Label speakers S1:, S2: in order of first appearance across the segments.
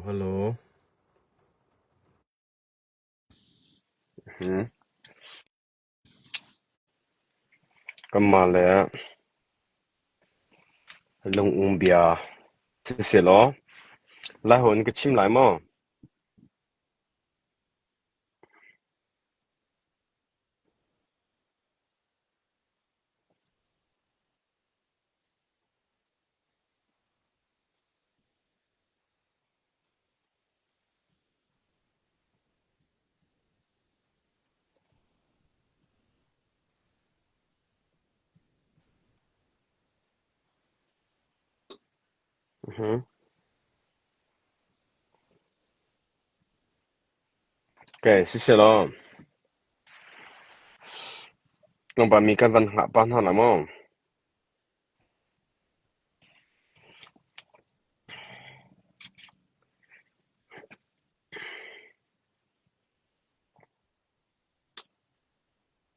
S1: Hello. Hmm. Kanmah le lungum bia sisehlaw Laiholh in ka chim lai maw? Mhm. Okay, sisehlaw tlawmpal mi kan van hngah pah hna la maw?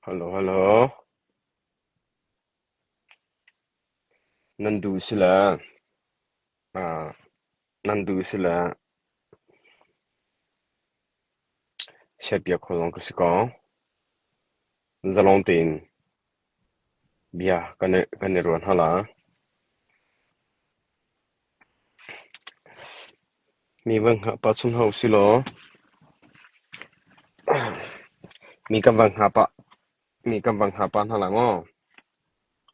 S1: Hello, hello. Nan duh si le, ah, nan duh si le siapiak kho zong ka si ko. Zalong tein bia kan i ruah hna la. Mi van hngah pah chung hna usih law mi kan van hngah pah mi kan van hngah pah hna lai maw?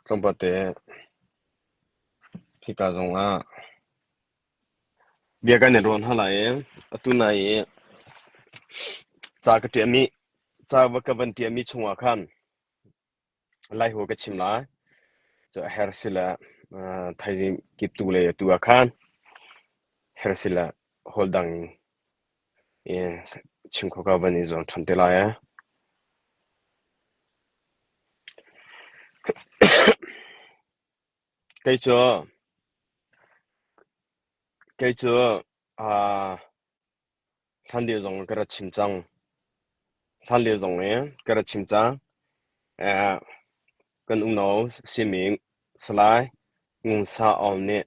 S1: Tlawmpal te hika zong ah bia kan i ruah hna lai i atu nai i ca ka ṭialmi ca ka van ṭialmi chungah khan Laihawl ka chim lai. Cu a her si le thaizing kiptu le atu ah khan her si le hawl dang in chim kho ka van i zuam ṭhan te lai. Kei cu kei cu hlan lio zong ka ra chim cang. Hlan lio zong i ka ra chim cang. Kan unau simi Salai Ngun Sa Aung nih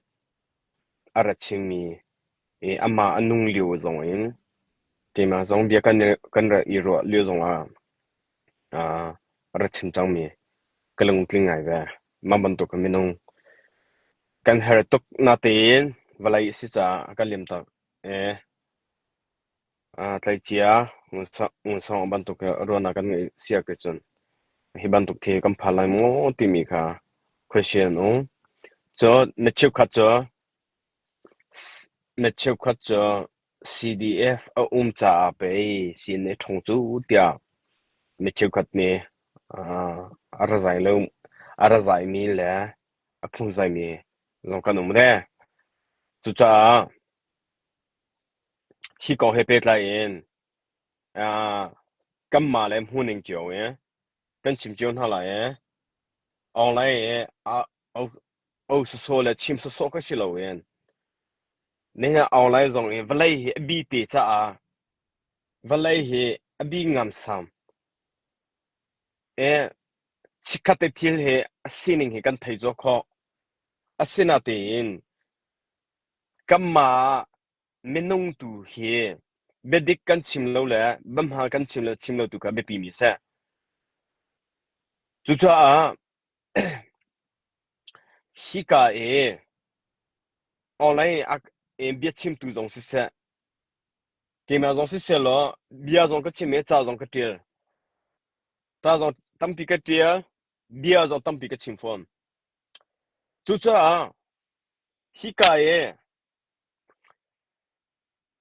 S1: a ra chimmi i amah a nung lio zong in keimah zong bia kan ra i ruah lio zong ah a ra chim cangmi ka lungtling ngai ve. Mah bantuk minung kan her tuk natein vawlei a si caah a kan liam tak. Tleicia ngunsawng bantuk ruahnak kan ngeih siak te cun hi bantuk thil kan phan lai maw timi kha question um. Cun na cheukhat cu na cheukhat cu CDF a um caah pei CNA ṭhawng cu tiah mi cheukhat nih a ra zai lo a ra zaimi le a phungzaimi zong kan um ve. Cucaah Hi kong he pehtlai in kanmah le hmuhning cio i kan chim cio hna lai i online i au sawsawh le chim sawsawh ka si loin nihin ah online zong i vawlei hi a bi te caah vawlei hi a bi ngamsam i chikkhat te thil hi a sining hi kan thei cawk khawh. Asinatein Kanmah minung tu hi biadik kan chim lo le biahma kan chim le chim lo tu kha biapi mi a si. Cucaah hika i online i biachimtu zong siseh, keimah zong siseh law bia zong ka chim i ca zong ka ṭial. Ca zong tampi ka ṭial, bia zong tampi ka chim fawn. Cucaah Hika i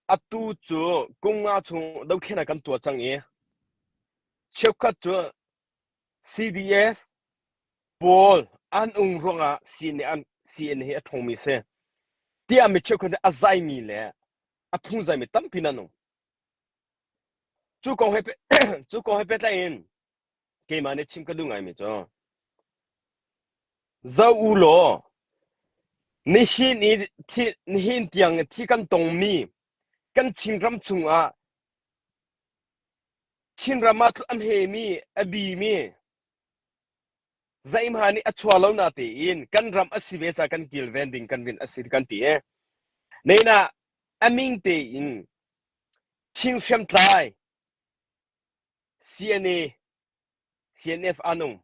S1: atu cu kum nga chung dothlennak kan tuah cang i cheukhat cu CDF pawl an um ruangah CNA hi a ṭhawngmi a si tiah mi cheukhat nih a zaimi le a phungzaimi tampi nan um. Cu kong he cu kong he pehtlai in keimah nih chim ka duh ngaimi cu Zoh u law nihin i nihin tiang i thi kan tongmi kan Chinram chungah Chinram ah a hmemi a bimi zeihmanh nih a chuah lo na tein kan ram a si ve ca kan kilven ding kan rian a si kan ti i. Nain ah A min tein Chin hriamtlai CNA, CNF an um.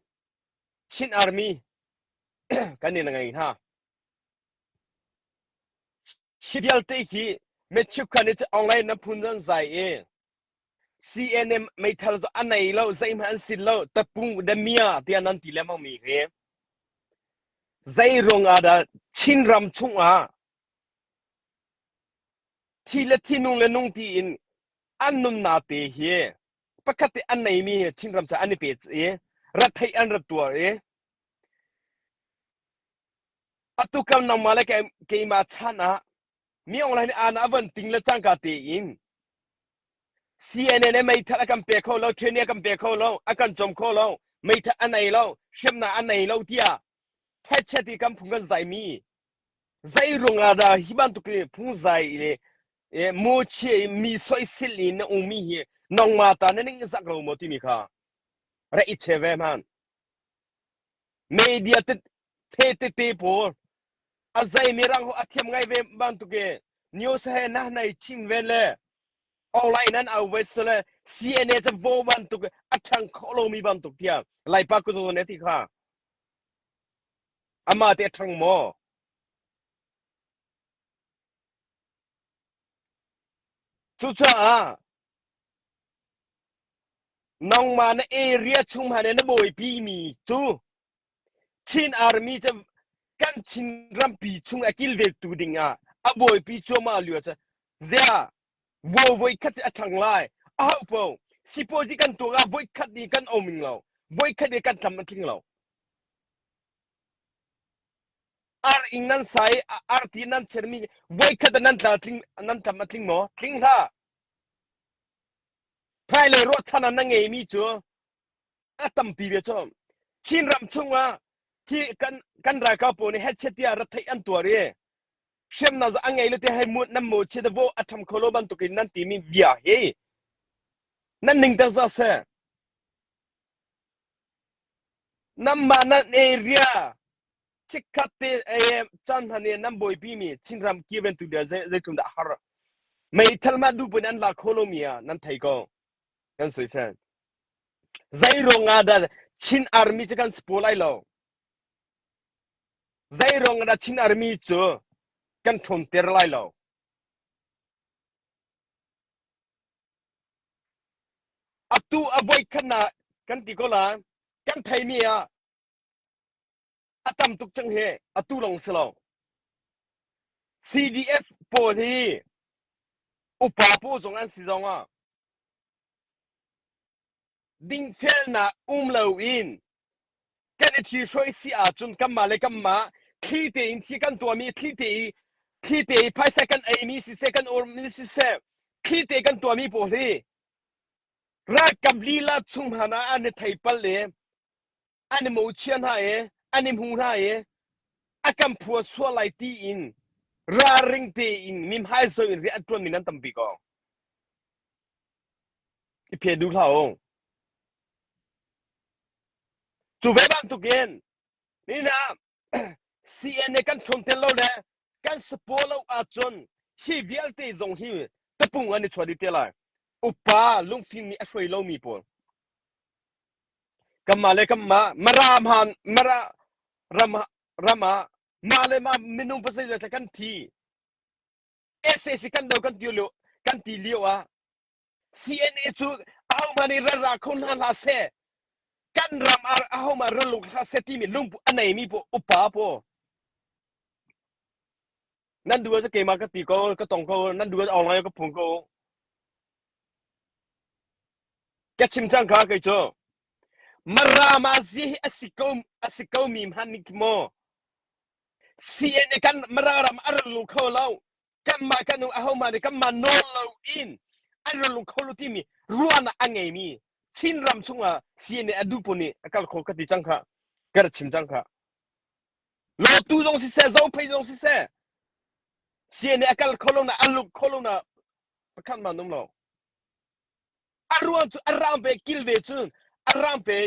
S1: Chin Army kan in ngei hna. Hi vialte hi Matthew khan i online na phun zan zai i CNM meithal cu a nei lo zeihmanh an sin lo tapung demia tiah nan ti lengmang mi hi zei ruang ah dah Chin ram chung ah thi le thi nung le nung ti in an nunnak te hi pakhat te an neimi hi Chinram cu an i pe i ratheih an rat tuar i atu kam nangmah le keimah chan ah mi online nih ana a van ting le cangka tein CNN e meithal a kan pe kho lo training a kan pe kho lo a kan cawm kho lo meithal a nei lo hriamnam a nei lo tiah headset i kan phung kan zaimi zei ruangah dah hi bantuk i phungzai le e muchia i mi soisil i na ummi hi nangmah ta na ning zak lo maw timi kha rak i che ve hman media te the tete pawl a zai mi rang ho a thiam ngai ve bantuk i news he na nai chim ve le online an au ve sole CNA ca vo bantuk a ṭhang kho lomi bantuk tiah laipa ku ne ti kha Amah te a ṭhang maw? Cucaah nangmah na area chung hmanh in na buaipi mi cu Chin Army cu kan Chin rampi chung a kilventu ding ah a buaipi cuahmah lio cu ziah voi khat cu a ṭhang lai a hauh po sipuazi kan tuah ah voi khat i kan oming lo voi khat i kan tlam a tling lo Ar ing nan sa i arti nan sermi voikhat ah nan tla tling nan tlam a tling maw? Tling hlah. Hmailei ruahchan ah na ngeimi cu a tampi ve cu. Chinram chungah hi kan kan ralkap pawl nih headset tiah ratheih an tuar i hriamnam a ngei lo ti hei mu nan mu chi vo a tham kho lo bantukin nan timi bia hi nan ning tak za seh. Nanmah nan area chikkhat te caan hman i nan buaipi mi Chinram kiventu bia zeitluk dah a har. Meithal mah duh pun an la kho lomi ah nan thei ko. Kan soisel. Zei ruang ah dah Chin Army cu kan support lai lo? Zei ruang ah dah Chin Army cu kan ṭhawnter lai lo? Atu a voikhatnak kan ti ko lai. Kan theimi ah a tam tuk cang hi atu lawng si lo. CDF pawl hi upa pawl zong an si zong ah dingfelnak um loin kan i ṭhihruai si ahcun kanmah le kanmah thli tein thi kan tuahmi thli te i thli te i phaisa kan eimi siseh kan urmi siseh thli te kan tuahmi pawl hi ralkap lila chung hmanh ah an i thei pal i an i mochia hna i an i hmu hna i a kan phua sual lai tiin ralring tein mi hmaizo in rian an ṭuanmi nan tampi ko. I phe duh hlah u. Cu ve bantukin nihin ah CNA kan ṭhawn tel lo le kan support lo ahcun hi vialte zong hi tapung an i chuah dih te lai. Upa lungfim nih a hruai lomi pawl. Kanmah le kanmah Mara hmaan Mara ram ram ah mah le mah minung pasal kan thi. SAC kan do kan ti lio kan ti lio ah CNA cu ahohmah nih ral ra kho hna hlah seh kan ram ah ahohmah ral lung hlah seh timi lungpu a neimi paw upa paw nan duh ah keimah ka ti ko ka tong ko nan duh ah online ka phung ko ka chim cang kha kei cu Mara ma zi hi asi ko asi ko mi hman nik maw CNA kan Mara ram a ral lu kho lo kanmah kan um ahohmah nih kanmah nawl loin an rak lung kho lo timi ruahnak a ngeimi Chin ram chungah CNA a duh pawl nih a kal kho ka ti cang kha ka rak chim cang kha Lawtu zong siseh Zophei zong siseh CNA a kal kho lo na a lung kho lo na pakhat man um lo a ruang cu a ram pe kil ve cun a ram pe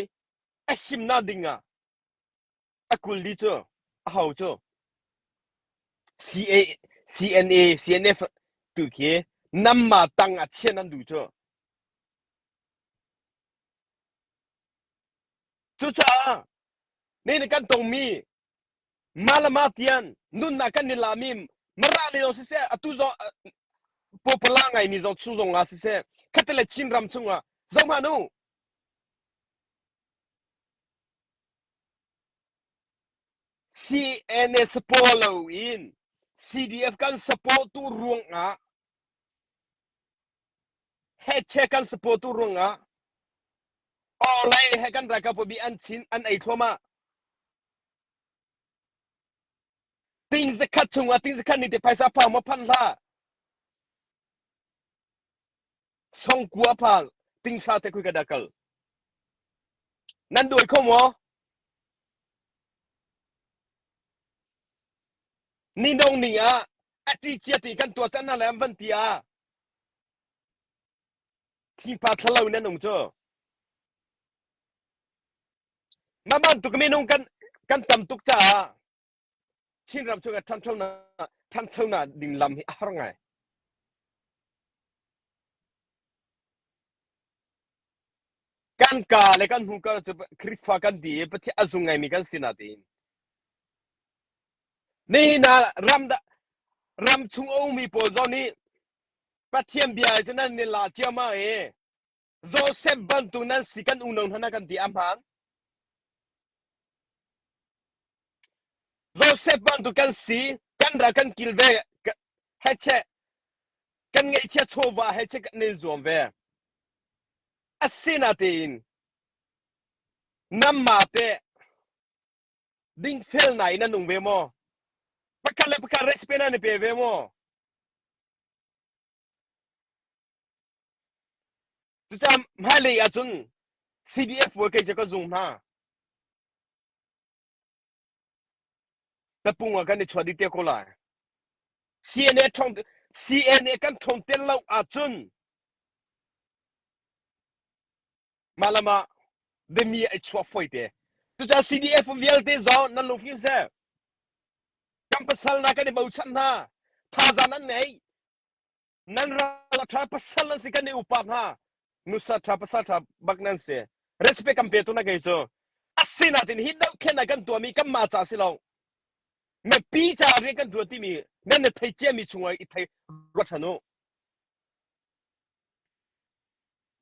S1: a himnak ding ah A kul dih cu a ho cu CA, CNA, CNF. tu khi namma tang ah chiah nan duh cu. Cucaah ni kan tongmi malama tian nunnak kan ni lami mara le zong siseh atu zong popala ngaimi zong chung zong ah siseh khatele Chin ram chungah zoh hmanh u CNA support lo in CDF kan support tu ruangah heche kan support tu ruangah online he kan ralkap bi an chin an ei thluahmah ting zakhat chungah ting zakhat ni te phaisa phang ma phan hlah songkua phal tingsha te khui ka da kal nan duai kho maw ni nong ning ah ati chia ti kan tua chan na le an van ti ah thingpa thlalo nan um cu ma bantuk minung kan kan tam tuk caah Chinram chung ah ṭhanchonak ṭhanchonak ding lam hi a har ngai. Kan ka le kan hmuka cu Khrihfa kan ti i Pathian a zung ngaimi kan si natein nihin ah ram da ram chung a ummi pawl zong nih Pathian bia cu nan ni la ciammam i Joseph bantuk nan si kan unau hna kan ti a hmaan. Joseph bantuk kan si, kan ral kan kil ve, heche kan ngeihchia chawva heche kan in zuam ve. Asinatein namma te dingfel na in an nung ve maw? Pakhat le pakhat respect na ni pe ve maw? Cucaah hmailei ahcun CDF pawl kei cu ka zung hna. Tapung ah kan i chuah dih te ko lai. CNA ṭhawng CNA kan ṭhawn tel lo ahcun mah lam ah biami ai chuah fawi te. Cucaah CDF vialte zong nan lungfim seh. Kan pasal hna kan i bochan hna. Thazaang nan ngei. Nan ral a ṭha pasal nan si kan i upa hna. Nusa ṭha pasal ṭha bak nan si. Respect kan pe tu na kei cu. Asinain hi dohthlennak kan tuahmi kanmah ca si lo. Mipi ca rian kan ṭuan timi nan na thei ciami chungah i thei ruat ṭhan u.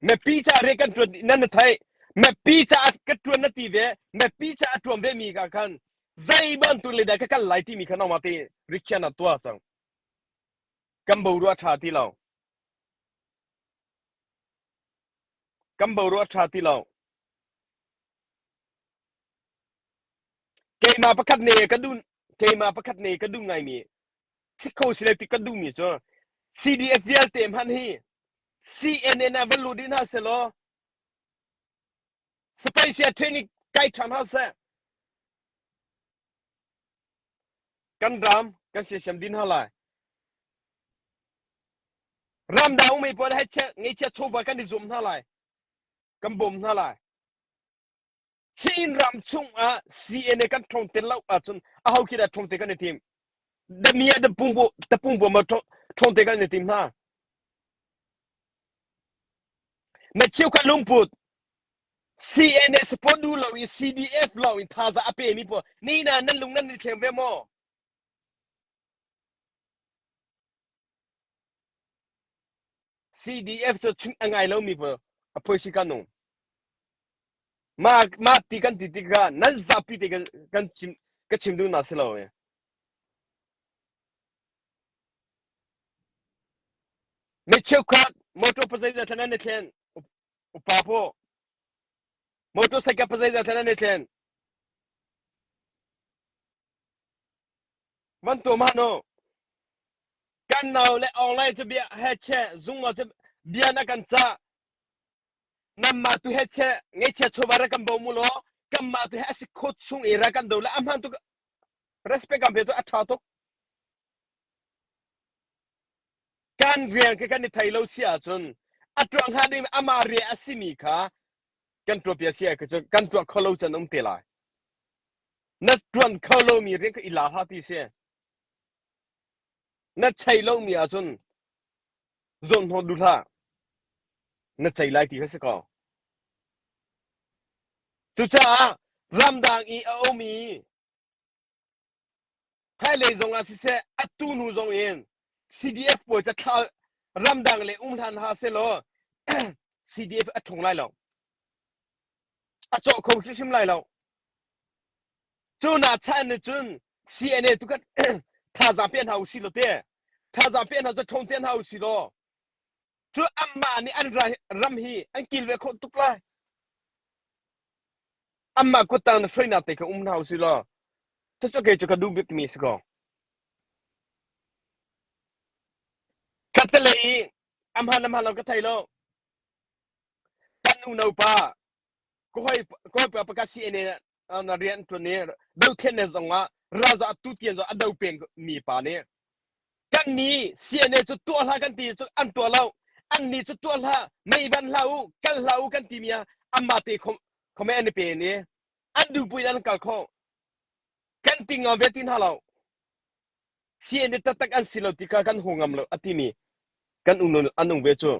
S1: Mipi ca rian kan ṭuan nan na thei. Mipi ca ka ṭuan na ti ve. Mipi ca a ṭuan ve mi ka khan zei bantuk le dah ka kal lai timi kha nangmah te rikhiahnak tuah cang. Kan boruak a ṭha ti lo. Kan boruak a ṭha ti lo. Keimah pakhat ne ka duh keimah pakhat ne ka duh ngaimi si kho si le ti ka duhmi cu CDF vialte hmanh hi CNN ah va lut dih hna selaw Space training kai ṭhan hna seh. Kan ram kan siasiam din hna lai. Ramdang ummi pawl he ngeihchiat chawva kan i zuam hna lai. Kan bawm hna lai. Chin ram chungah CNA kan ṭhawng te lo ahcun aho khi dah ṭhawng te kan i tim? Damia tapung bu tapung bu ma ṭhawng te kan i tim hna. Na cheukhat lungput CNA support duh lo i CDF lo in thaza a pe mi pawl ni na nan lung nan i thleng ve maw? CDF cu chung a ngai lomi pawl a phoisi kan nung. Ma ma ti kan ti tikah nan zapi te kan kan chim ka chim duh na si lo e. Mi cheukhat motor pazai za thlan an i thlen upa po motorcycle pazai za thlan an i thlen van tuam han u kan nau le online cu bia he che zung cu bia na kan ca namma tu he che ngeichia chawva ra kan bo mu law kanmah tu he a si khawt chung i ra kan do le a hman tuk respect kan pe tu a tha tuk kan rian khi kan i thei lo si ahcun a tuah hnga ding amah rian a simi kha kan tuah pia si cu kan tuah kho lo can um te lai na tuan kho lomi rian kha i la hlah ti si na chei lomi ahcun. Zawn hnawt duh hlah. Na cei lai ti kha si ko. Cucaah ramdang i a ummi hmailei zongah siseh atu hnu zong in CDF pawl ca thla ramdang le um hlan ha selaw CDF a ṭhung lai lo. A cawh kho hrimhrim lai lo. Cu na chan nih cun CNA tu kan thazaang pe hna usih law te thazaang pe hna cu ṭhawng te hna usih law cu anmah nih an ram hi an kilve khawh tuk lai. Anmah kuttang na hruainak te kha um hna usih law cucu kei cu ka duh bikmi si ko. Khattelei i a hmaan a hmaan lo ka thei lo. Kan unaupa ka hawi ka hawipa pakhat CNA na rian ṭuan i dothlennak zongah ralzah atu tiang zong a do peng mi pa nih kan nih CNA cu tuah hlah kan ti cu an tuah lo an nih cu tuah hlah mei van hlah u kal hlah u kan ti mi ah anmah te khome an i pen i an duhpui in an kal kho kan ti ngam ve ti hna lo CNA taktak an si lo ti kha kan hu ngam lo a timi kan um an um ve cu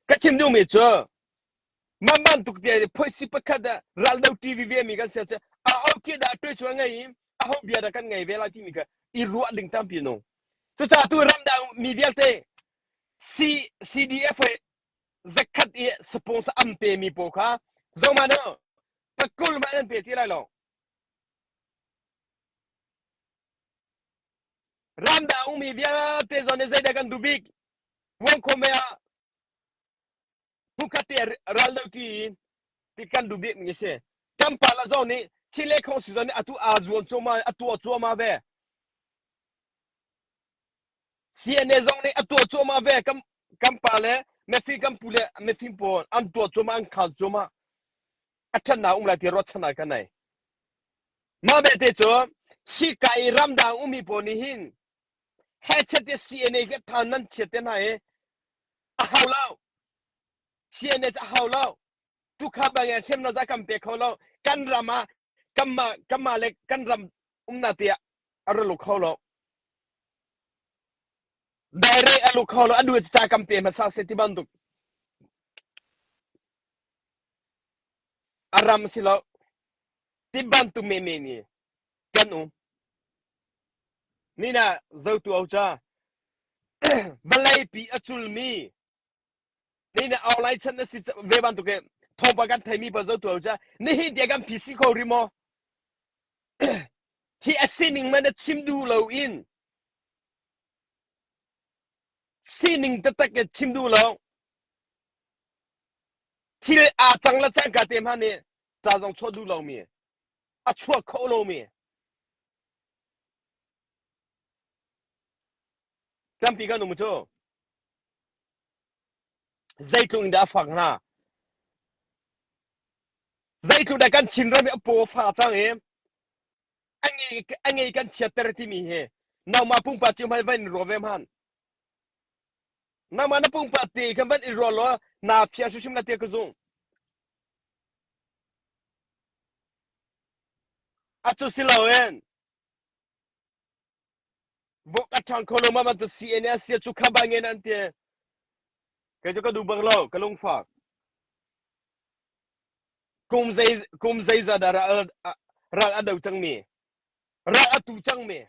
S1: ka chim duhmi cu mah bantuk te phoisi pakhat ah raldo TV ve mi kan si cu aho khi dah tuai cu a ngei i aho bia dah kan ngei ve lai timi kha i ruah ding tampi no cucaah tu ramdang mi vialte C CDF he zakhat i sponsor an pe mi pawl kha zoma no pakul ma an pe ti lai lo Ramdang ummi vialte zong nih zeidah kan duh bik? Muangkhawm ah hmunkhat te ral do ti in ti kan duh bik mi a si. Kan pa la zong nih Chile khawngsi zong nih atu aa zuam cuahmah a tuah cuahmah ve. CNA zong nih a tuah cuahmah ve. Kan kan pa le mefim kan pu le mefim pawl an tuah cuahmah an khal cuahmah. A ṭhatnak um lai ti ruahchannak kan nei. Mah belte cu hika i ramdang ummi pawl nih hin hechet i CNA hi than nan chiat te hna i a hau lo. CNA cu a hau lo. Tukha bangin hriamnam za kan pe kho lo. Kan ram ah kanmah kanmah le kan ram umnak te ah a ra lu kho lo. Direct a lu kho lo. A duh ca kan pe hmasa se ti bantuk. A ram si lo. Ti bantuk menmen nih kan um. Nina zotu au ca vawleipi a culmi nina online chan na si ve bantuk in thawngpang kan theimi pa zotu au ca nihin tiang kan PC kho ri maw? Hi a sining man na chim duh lo in sining taktak in chim duh lo thil aa cang le cangka te hmanh nih ca zong chuah duh lomi a chuak kho lomi tampi kan um cu zeitluk in dah a fak hna zeitluk dah kan Chinram hi a paw fa cang i a ngei a ngei kan chiatter timi hi nangmah pumpak cio hmanh van in ruah ve hmanh nangmah na pumpak te khan van in ruah law naa fiang hrimhrim la tiah ka zung Atu si loin vok a ṭhang kho lo ma bantuk CNA sia cu kha ba ngen an ti. Kei cu ka duh bak lo, ka lungfak. Kum zei kum zeizat dah ral ral a do cangmi, ral a tu cangmi,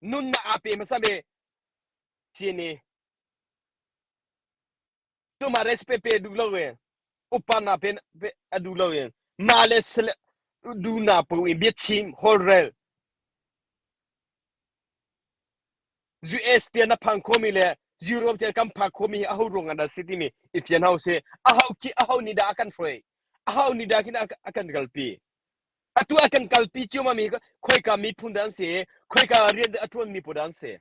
S1: nunnak aa pe hmasa mi CNA. Cumah respect pe duh lo in upa na pe a duh lo in mah le sele du na pu in biachim holrel US tian na phang khomi le Europe tian kan phak khomi hi aho ruang ah dah si timi i fian hau si aho khi aho nih dah a kan hruai aho nih dah khin a kan kalpi atu a kan kalpi cio mi khoika miphun dah an si khoika rian a ṭuan mi pawl dah an si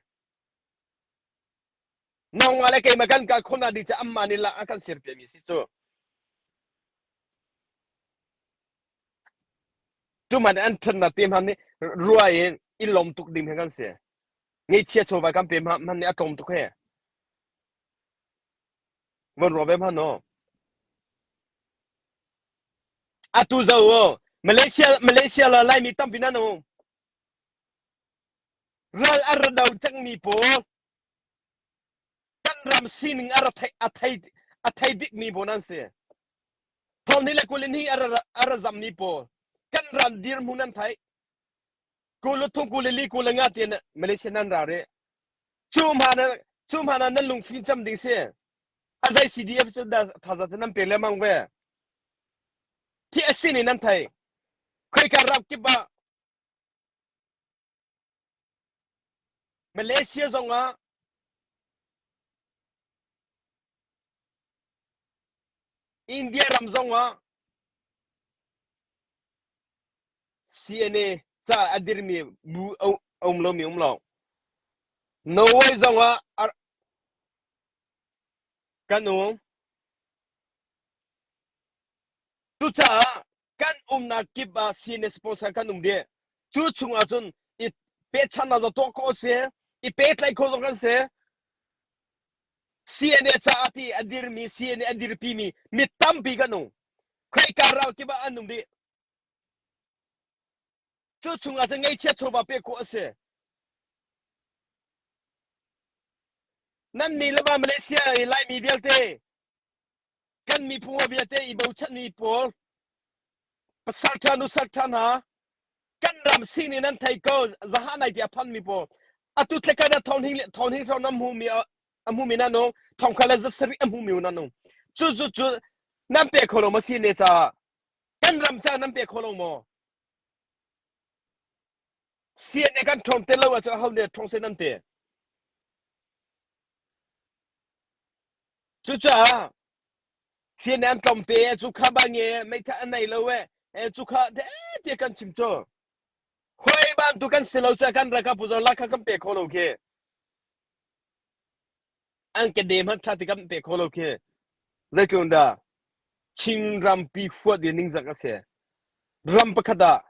S1: Nangmah le keimah kan kal khawhnak ding cu anmah nih lak a kan serpiakmi si cu. Cu hmanh an ṭhatnak te hmanh nih rua in i lawm tuk ding he kan si. Ngeichia chawva kan pe hmanh nih a tlawm tuk he. Von rua ve hmanh no. Atu zo o Malaysia Malaysia la Laimi tampi nan um. Ral a ra do cangmi pawl. ram sining a ra thei a thei a thei bikmi pawl nan si. Thawng le kulin hi a ra a ra zammi pawl kan ram dirhmun nan theih. Kul thung kul li kul nga tian Malaysia nan ra re. Cu hma na cu hma na nan lungfim cam ding si. A zei CDF cu da thaza cu nan pe lemang ve. Thi a si ni nan thei. Khoika ram kip ah Malaysia zong ah India ram zong ah CNA ca a dirmi bu a um lomi um lo. Norway zong ah kan um. Cucaah kan umnak kip ah CNA sponsor kan um dih. Cu chung ahcun i pehchannak zong tuah khawh a si, i pehtlaih khawh zong kan si. CNA caah ti a dirmi, CNA a dirpimi mi tampi kan um. Khoika ral kip ah an um dih. Cu chung ah cun ngeihchiat chawva pek khawh a si. Nan ni le va Malaysia i Laimi vialte kan miphun hawi vialte i bochanmi pawl pasal nusal ṭha hna kan ram sining nan thei ko zaha nai ti a phanmi pawl atu thlekhat ah thong hing thong hing hrawng nan hmumi a hmumi nan nung thong kha le zasarih a hmumi nan nung cu cu cu nan pe kho lo maw si ne caah kan ram ca nan pe kho lo maw CNA kan ṭhawng te lo ahcun aho nih ṭhawng se nan te Cucaah CNA an tlawmte e cu kha ba nge meitha an nei lo e e cu kha te te kan chim cu. Hoi bantu kan si lo ca kan ralkap pu zong lakha kan pe kho lo khi. An ke de hmanh tha ti kan pe kho lo khi. Zeitlun dah Chin rampi huat i ningzak a si. Ram pakhat ah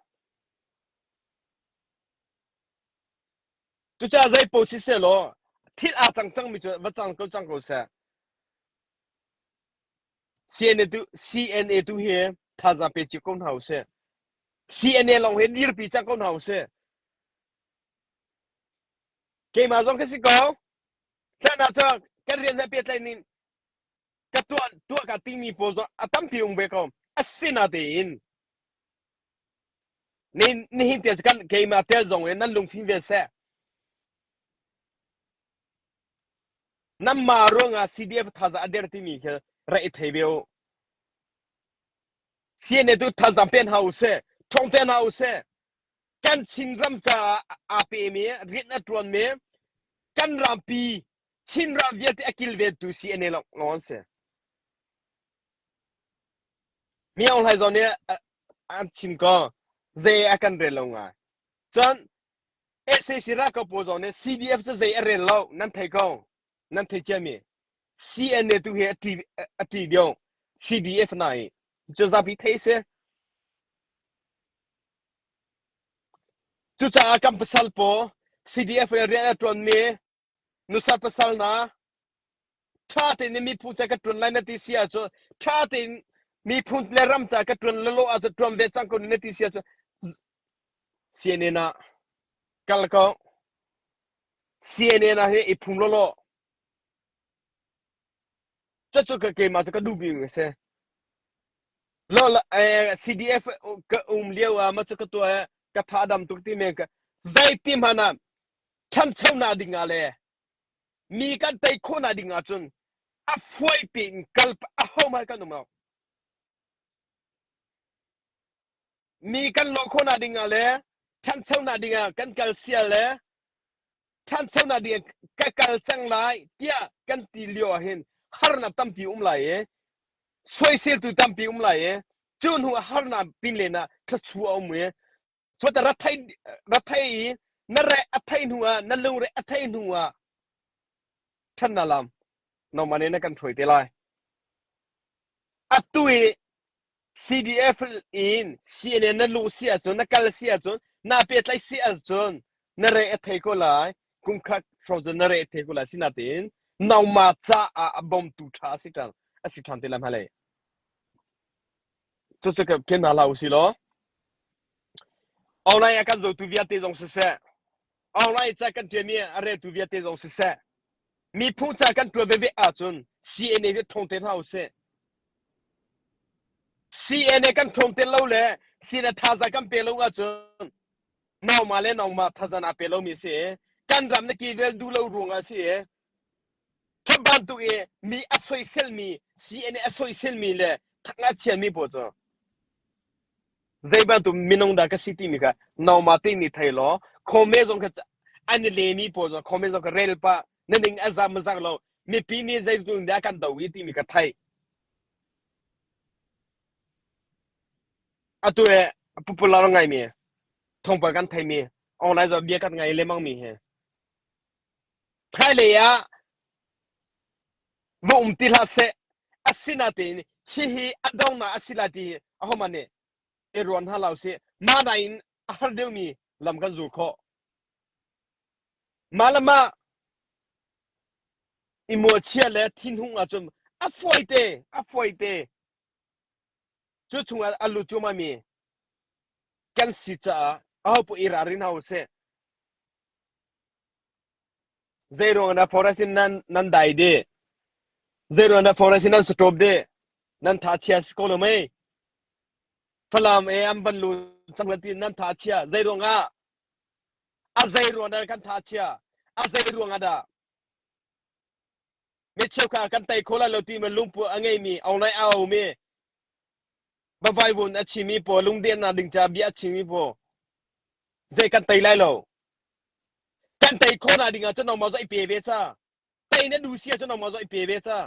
S1: Cucaah zei paoh sisehlaw thil aa cang cangmi cu va cang ko cang ko seh. CNA tu CNA tu hi thazaang pe cio ko hna usih. CNA lawng hi dirpi cang ko hna usih. Keimah zong ka si ko. Hlan ah cun kan rian he pehtlaih ning ka tuah tuah ka timi pawl zong a tampi um ve ko. Asinatein Ni nihin te kan keimah tel zong in nan lungfim ve seh. Nanmah ruangah CDF thazaang a der timi khi rak i thei ve u. CNA tu thazaang pen hna u sih, ṭhawng te hna u sih. Kan Chinram caah aa pemi, rian a ṭuanmi, kan rampi Chinram vialte a kilventu CNA lawng an si. Mi Aung Hlaing zong nih an chim ko zei a kan rel lo ngai. Cun SAC ralkap pawl zong nih CDF cu zei a rel lo nan thei ko. Nan thei ciami. CNA tu hi a ṭi a ṭi deuh. CDF na i cu zapi thei si. Cucaah kan pasal pawl CDF i rian a ṭuanmi nusa pasal na ṭha tein miphun ca ka ṭuan lai na ti si ahcun ṭha tein miphun le ram ca ka ṭuan lalo ahcun ṭuan ve cang ko na ti si ahcun CNN ah kal ko CNN ah hi i phum lawlaw cucu ka keimah cu ka duh bik a si lo eh, CDF ka um lio ah ma cu ka tuah ka tha dam tuk ti men ka zeiti hmanh ah ṭhanchonak ding ah le mi kan tei khawhnak ding ahcun a fuai tein kal ahohmanh kan um lo. Mi kan lawh khawhnak ding ah le ṭhanchonak ding ah kan kal sial le ṭhanchonak ding ah ka kal cang lai tiah kan ti lio ah hin harnak tampi um lai i soiseltu tampi um lai i cu hnu ah harnak pin len ah thluachuah a um i Cuata ra thei ra thei i na re a thei hnu ah na lungre a thei hnu ah ṭhatnak lam nangmah nih na kan hruai te lai. Atu i CDF in CNN na luh si ahcun na kal si ahcun naa pehtlaih si ahcun na re a thei ko lai. Kum khat hrawng cu na re a thei ko lai. Sinain nangmah caah a bawmtu ṭha a si ṭhan a si ṭhan te lai hmailei. Cucu ka hna hlah usih law online a kan zotu vialte zong siseh, online ca kan ṭialmi a reltu vialte zong siseh, Miphung ca kan ṭuan veve ahcun CNA hi ṭhawng te hna usih. CNA kan ṭhawng te lo le CNA thazaang kan pe lo ahcun nangmah le nangmah thazaang naa pe lomi si i kan ram na kivel duh lo ruangah si i kha bantuk i mi a soiselmi CNA a soiselmi le thang a chiami pawl cu zei bantuk minung dah ka si timi kha nangmah te nih thei law khawme zong kha an i lemi pawl zong khawme zong kha rel pah na ning a zam zak lo mipi nih zeitluk dah kan do i timi kha thei atu e popular ngaimi thawngpang kan theimi online zong bia kan ngai lemang mi hi hmailei ah va um ti hlah seh asinatein hihi a donghnak a si lai ti hi ahohmanh nih i ruan hna lo sih mah nain a har deuhmi lam kan zul khawh mah le mah i muachia le thinhung ahcun a fawite a fawite cu chungah a lut cuahmahmi kan si caah ahopaoh i ralrin hna usih. Zei ruang dah forest in nan nan dai dih? Zei ruang dah forest in nan stop dih? Nan tha chia si ko lo mei? Falam e an van lu cang la ti nan tha chia. Zei ruang ah? A zei ruang dah kan tha chia? A zei ruang ah dah? Mi cheukhat kan tei kho lai lo ti mi lungpu a ngeimi online a aumi Bible a chimmi pawl lungdehnak ding ca bia a chimmi pawl zei kan tei lai lo. Kan tei khawhnak ding ah cun nangmah zong i pe ve ca. Tei na duh si ahcun nangmah zong i pe ve ca.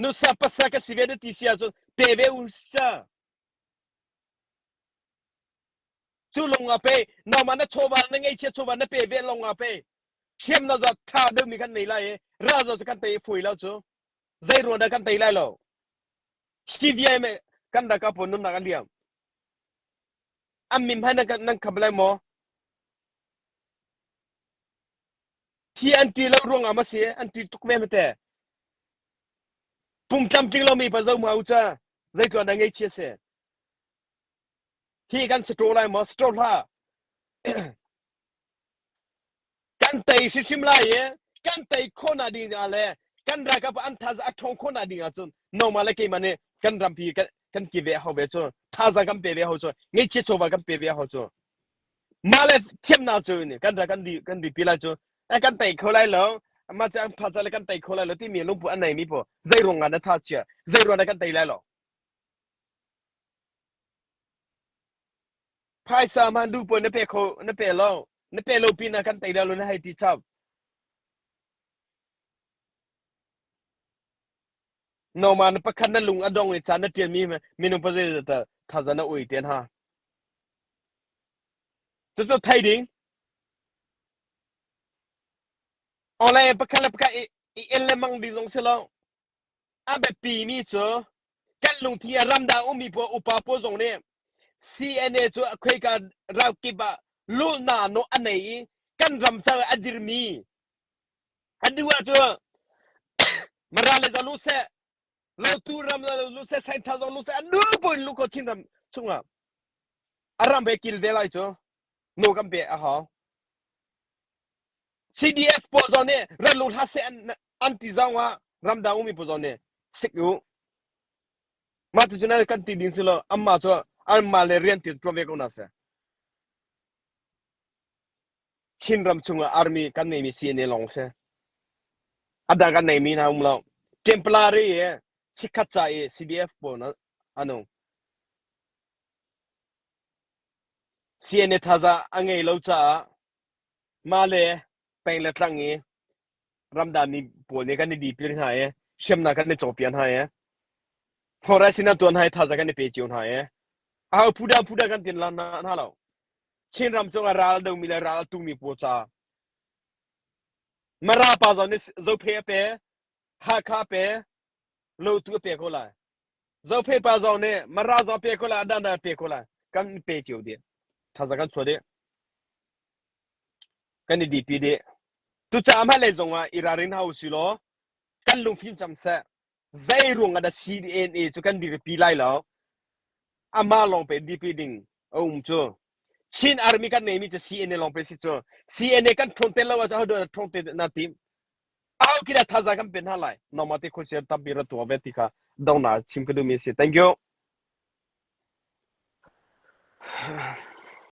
S1: Nusa pasa ka si ve na ti si ahcun pe ve u ca. Cu lung ah pe nangmah na chawva na ngeihchia chawva na pe ve lawng ah pe hriam na za tha deuhmi kan nei lai i ral zo cu kan tei i fawi lo cu. Zei ruang dah kan tei lai lo? CDI me kan ralkap pawl nunnak a liam. An min hmai nan nan khap lai maw? Thi an ṭi lo ruangah ma si? An ṭi tuk ve mate. Pum tlamtling lomi pa zo ma u ca zeitluan dah ngeichia si? Hi kan straw lai maw? Straw hlah. Kan tei hrimhrim lai i kan tei khawhnak ding ah le kan ralkap an thazaang a ṭhawng khawhnak ding ahcun nangmah le keimah nih kan rampi kan kan ki ve a hau ve cu thazaang kan pe ve a hau cu ngeihchiat chawva kan pe ve a hau cu mah le thiamnak cu kan ral kan di kan dipi lai cu eh, kan tei kho lai lo mah cu an phaza le kan tei kho lai lo timi lungput a neimi pawl zei ruang ah na tha chia zei ruang dah kan tei lai lo Phaisa hman duh pawl na pe kho na pe lo na pe lo pinah kan tei dah lo na hei ti chap. Noma na pakhat na lung a dong i ca na ṭialmi minung pa zeizat dah thaza na ui te hna. Cucu thei ding. Online pakhat le pakhat i, i el lengmang ding zong si lo. A biapimi cu kan lungthin ah ramdang ummi pawl upa pawl zong nih CNA cu khoika ralkip ah lulhnak nawl a nei i kan ram caah a dirmi a duh ahcun Mara le zong lut seh, Lautu ram zong lut seh, Sainthal zong lut seh, a duh paoh in lut kho Chin ram chungah a ram he kil ve lai cu nawl kan pek a hau. CDF pawl zong nih rat lung hlah seh an, an ti zong ah ramdang ummi pawl zong nih sik u. Mah cu cun kan ti ding si lo anmah cu anmah le rian ti ṭuan ve ko hna seh. Chin ram chungah army kan neimi CNA lawng si. A dang kan neimi hna um lo. Temporary i chikkhat ca i CDF pawl an um. CNA thaza a ngei lo caah Mah le peng le tlang i ramdang mi pawl nih kan i dipil hna i hriamnam kan i cawpiak hna i forest in an tuan hna i thazaang kan i pe cio hna i aho phu dah phu dah kan tin lan hna lo. Chinram cungah ral a domi le ral a tumi pawl ca Mara pa zong nih Zophei a pe, Hakha a pe, Lotu a pe ko lai. Zophei pa zong nih Mara zong a pe ko lai, a dangdang a pe ko lai. Kan pe cio dih. Thazaang kan chuah dih. Kan i dipi dih. Cucaah hmailei zongah i ralrin hau usih law kan lungfim cang seh. Zei ruang ah dah CNA cu kan dirpi lai lo? Amah lawng pe dipi ding a um cu. Chin Army kan neimi cu CNA lawng pe si cu. CNA kan ṭhawn te lo ahcun ahodah ṭhawng te na tim? Aho kira thazaang kan pe hna lai? Nangmah te khuasia tampi ra tuah ve ti kha dongnak chim ka duhmi a si. Thank you.